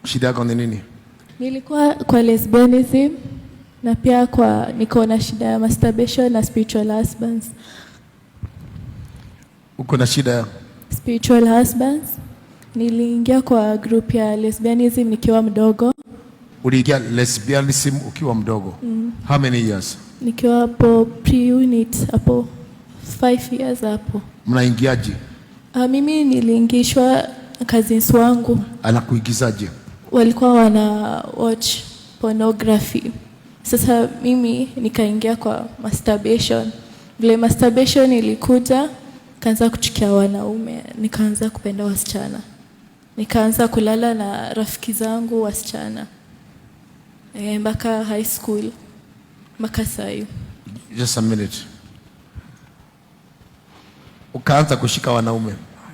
Shida yako ni nini? Nilikuwa kwa lesbianism na pia kwa niko na shida ya masturbation na spiritual husbands. Uko na shida ya Spiritual husbands. Niliingia kwa group ya lesbianism nikiwa mdogo. Uliingia lesbianism ukiwa mdogo? How many years? Nikiwa hapo pre-unit hapo 5 years hapo. Mnaingiaje? Mimi niliingishwa cousins wangu. Anakuingizaje? Walikuwa wana watch pornography. Sasa mimi nikaingia kwa masturbation. Vile masturbation ilikuja, nikaanza kuchukia wanaume, nikaanza kupenda wasichana. Nikaanza kulala na rafiki zangu wasichana. Mpaka high school, mpaka sahi. Just a minute. Ukaanza kushika wanaume?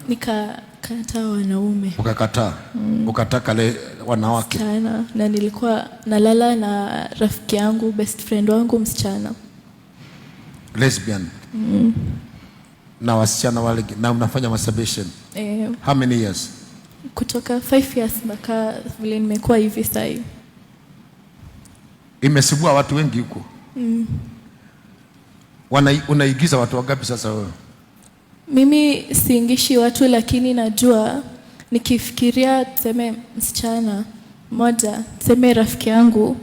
Nikakataa wanaume. Ukakataa? Ukataka wanawake? Msichana, na nilikuwa nalala na rafiki yangu, best friend wangu msichana. Lesbian? Na wasichana wale, na unafanya masturbation? How many years? Kutoka 5 years mpaka vile nimekuwa hivi sasa. Imesumbua watu wengi huko. Unaigiza watu wangapi sasa wewe? Mimi siingishi watu, lakini najua nikifikiria tuseme msichana mmoja, tuseme rafiki yangu,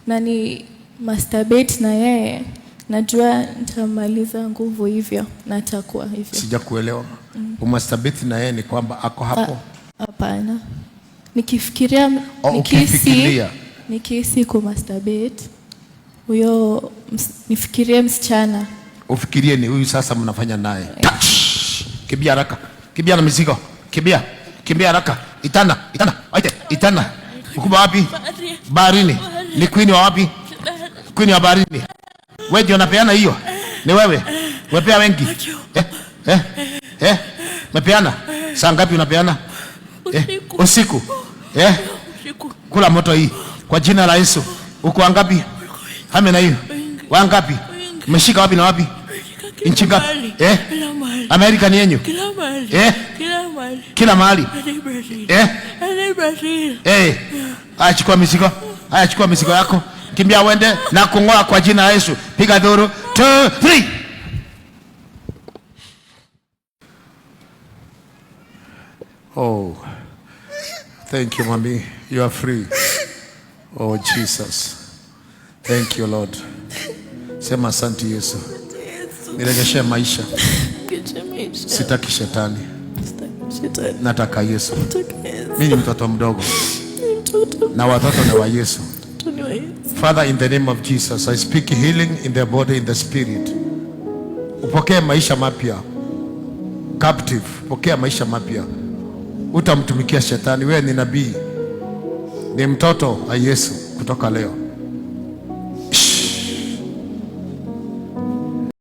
na ni masturbate na yeye, najua nitamaliza nguvu hivyo na atakuwa hivyo. Sijakuelewa. Umasturbate na yeye ni kwamba ako hapo? Hapana. Nikifikiria, Oh, ukifikiria. nikihisi kumasturbate huyo, nifikirie msichana. Ufikirie ni huyu sasa mnafanya naye. Touch. Kimbia haraka. Kimbia na mizigo. Kimbia. Kimbia haraka. Itana, itana. Waite, itana. Mkubwa wapi? Baharini. Ni queen wa wapi? Queen wa baharini. Wewe ndio unapeana hiyo? Ni wewe? Umepea wengi? Umepeana? Saa ngapi unapeana? Usiku. Usiku. Usiku. Kula moto hii. Kwa jina la Yesu. Uko wangapi? Hame na hiyo. Wangapi? Umeshika wapi na wapi? Kila Nchi ngapi? mahali. Kila mahali. Amerika ni yenyu? Kila mahali. Kila mahali. Kila mahali. Hadi Brazil. Hadi Brazil. Haya, chukua mizigo. Haya, chukua mizigo yako. Kimbia uende na kungoa kwa jina la Yesu. Piga dhuru. 2 3. Oh. Thank you, mommy. You are free. Oh, Jesus. Thank you, Lord. Sema asante Yesu. Nirejeshe maisha. Sitaki shetani. Nataka Yesu. Mimi ni mtoto mdogo. Na watoto ni wa Yesu. Father, in the name of Jesus, I speak healing in the body, in the spirit. Upokee maisha mapya. Captive, pokea maisha mapya. Utamtumikia shetani. Wewe ni nabii. Ni mtoto wa Yesu kutoka leo.